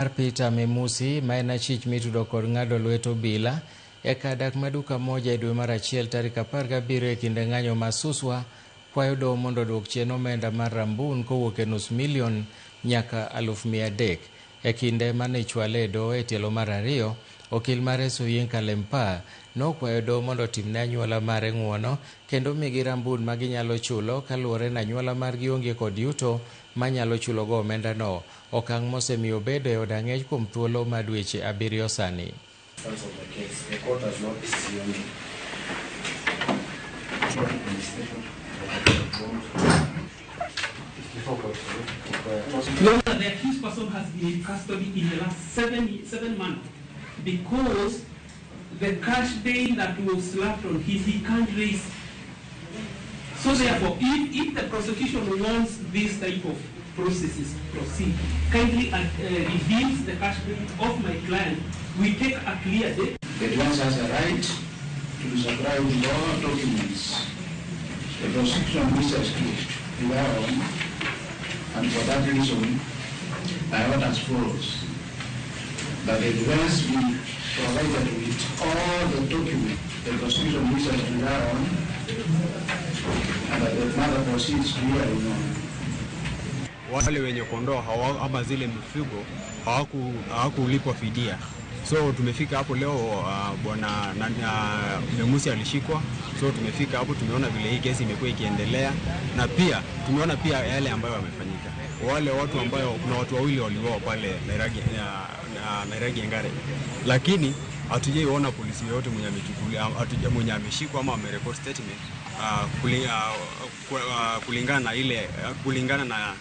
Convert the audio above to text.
Mar Peter Memusi, ma en achich mitudo kod ng'ado lwet obila e kar dak ma duka moja e dwe mar achiel tarik 17 e kinde ng'anyo ma Suswa, kwayo doho mondo oduok chien omenda mar Rambun kowuok e nus milion nyaka 300,000. E kinde mane ichwale e doho e tielo mar ariyo, okil mare Soyinka Lempa nokwayo doho mondo otimne anyuola mare ng'uono kendo migi Rambun ma ginyalo chulo kaluwore ni anyuola margi onge kod yuto manyalo chulogo omendano, okang' mosemiyo obedo e od ang'ech kuom thuolo ma dweche 7 sani. Of the case. The court has not seen Your Honor, the accused person has been in custody in the last 7 months because the cash bail that was slapped on him, he can't raise. So therefore, if the prosecution wants this type of processes proceed, kindly reduce the cash bail of my client. We take a clear date. The defense has a right to be supplied with all documents the prosecution wishes to rely on, and for that reason, I order as follows: that the defense be provided with all the documents the prosecution wishes to rely on, and that the matter proceeds to hearing on Wale wenye kondoo hawa, ama zile mifugo hawakulipwa fidia. So tumefika hapo leo, bwana Memusi alishikwa, so tumefika hapo tumeona vile hii kesi imekuwa ikiendelea, na pia tumeona pia yale ambayo yamefanyika. Wale watu ambayo kuna watu wawili waliuawa pale Nairagi Engare, lakini hatujaiona polisi yoyote mwenye amechukulia, mwenye ameshikwa ama amerecord statement kulingana na ile kulingana na